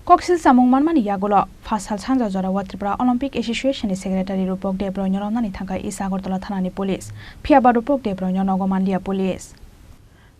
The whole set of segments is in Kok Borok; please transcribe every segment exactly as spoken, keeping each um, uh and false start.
Koksil samung manmani yagulo, pha sal sanja jorao Tripura Olympic Association ni Secretary Rupok Debroy no romnani thangkha East Agartala thanani police. Phiyaba Rupok Debroy no nogo manliya police.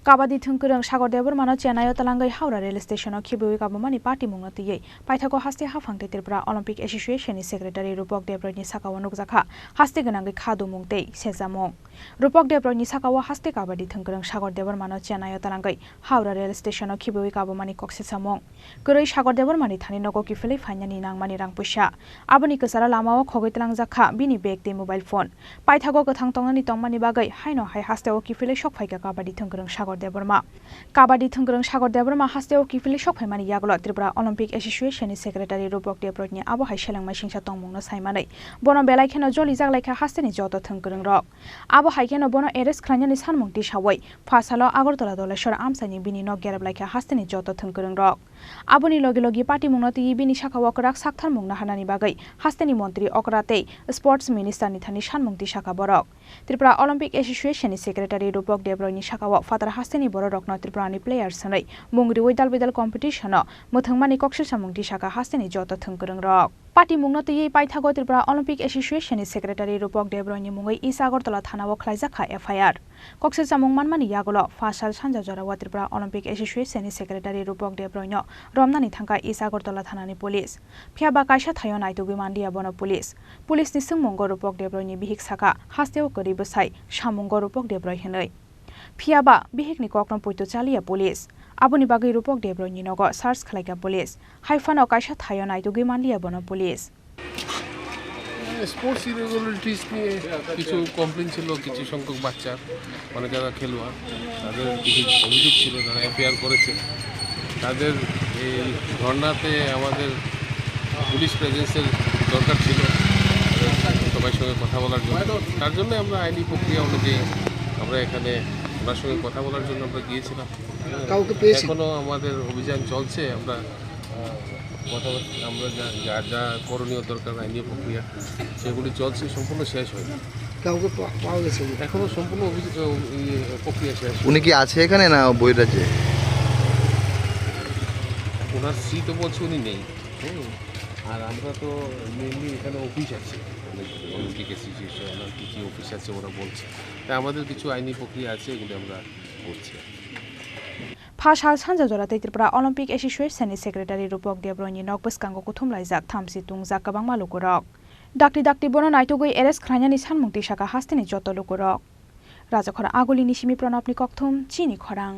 Kabaddi thwngkwrwng Sagar Debbarma no Chennai o twlangwi Howrah rail station o khibiwi kabumani patimung no twiwi paithago haste haphang tei Tripura Olympic Association ni Secretary Rupok Debroy ni sakao nukjakha haste gwnangwi kha dumung tei sejamung. Rupok Debroy ni sakao haste kabaddi thwngkwrwng Sagar Debbarma no Chennai o twlangwi Howrah rail station o khibiwi kabumani koksilsamung. Kwrwi Sagar Debbarma ni thani nogo kiphilwi phainani nangmani rang puisa. Aboni kwcharo lamao khogwi twlangjak kha bini bag tei mobile phone. Paithago kwthang tongnani tongmani bagwi haino hai hasteo kiphilwi sok phaikha kabaddi thwngkwrwng Sagar Debbarma. Kabaddi thwngkwrwng Sagar Debbarma hasteo kiphilwi sok phaimani yagulo Tripura Olympic Association ni Secretary Rupok Debroy ni abo hai selengmai singsa tongmungno saimanwi bono belai kheno jolijak laikha hasteni joto thwngkwrwng rok. Abo hai kheno bono arrest khlainani sanmung tisawi pha salo Agartala Doleshwar amchaini bini nok gerep laikha hasteni joto thwngkwrwng rok. Aboni logi logi patimungno twiwi bini sakao kwrak saktharmung naharnani bagwi hasteni montri okra tei sports minister ni thani sanmung tisakha borok. Tripura Olympic Association ni Secretary Rupok Debroy ni sakao phatar hasteni bororokno Tripura ni players hwnwi mung riwi dal bidal competition o mwthwngmani koksilsamung tisakha hasteni joto thwngkwrwng rok. Patimungno twiwi paithago Tripura Olympic Association ni Secretary Rupok Debroy ni mungwi East Agartala thanao khlaijakha F I R. Koksilsamung manmani yagulo, pha sal sanja jorao Tripura Olympic Association ni Secretary Rupok Debroy no romnani thangkha East Agartala thanani police. Phiyaba kaisa thaio naitugwi manliya bono police. Police ni swngmungo Rupok Debroy ni bihik sakha, hasteo kwrwi bwsai, samungo Rupok Debroy hwnwi. Phiyaba bihikni kokno poito chaliya police. Aboni bagwi Rupok Debroyni nogo search khlaikha police. Haiphano kaisa thaio naitugwi manliya bono police. Sports irregularities নিয়ে কিছু কমপ্লেন ছিল কিছু সংখ্যক বাচ্চার, অনেক জায়গা খেলোয়াড়, তাদের কিছু অভিযোগ ছিল, তারা এফআইআর করেছে। তাদের এই ধর্নাতে আমাদের পুলিশ প্রেজেন্সের দরকার ছিল সবার সঙ্গে কথা বলার জন্য। তার জন্য আমরা আইনি প্রক্রিয়া অনুযায়ী আমরা এখানে ওনার সঙ্গে কথা বলার জন্য আমরা গিয়েছিলাম। কাউকে পেয়েছেন? এখনো আমাদের অভিযান চলছে। আমরা, আহ, কথা, আমরা যা, যা, যা করণীয় দরকার আইনি প্রক্রিয়া, সেগুলি চলছে, সম্পূর্ণ শেষ হয়নি। কাউকে পা-, পাওয়া গেছে? এখনো সম্পূর্ণ অভিযোগ, আহ, ইয়ে, প্রক্রিয়া শেষ হয়নি। উনি কি আছে এখানে না বহিরাজ্যে? ওনার স্ত্রী তো বলছে উনি নেই। হুম। আর আমরা তো মেইনলি এখানে অফিস আছে, অনেক অলিম্পিক অ্যাসোসিয়েশন আর কি কি অফিস আছে ওরা বলছে। তাই আমাদের কিছু আইনি প্রক্রিয়া আছে, এগুলি আমরা করছি। Pha sal sanja jora tei Tripura Olympic Association ni Secretary Rupok Debroyni nok bwskango kuthum laijak, thamchi tungjak kwbangma lukurok. Dakti dakti bono naitugwi arrest khlainani sanmung tisakha hasteni joto lukurok. Rajakhor Agulini simi Pranabni kokthum, chini khorang.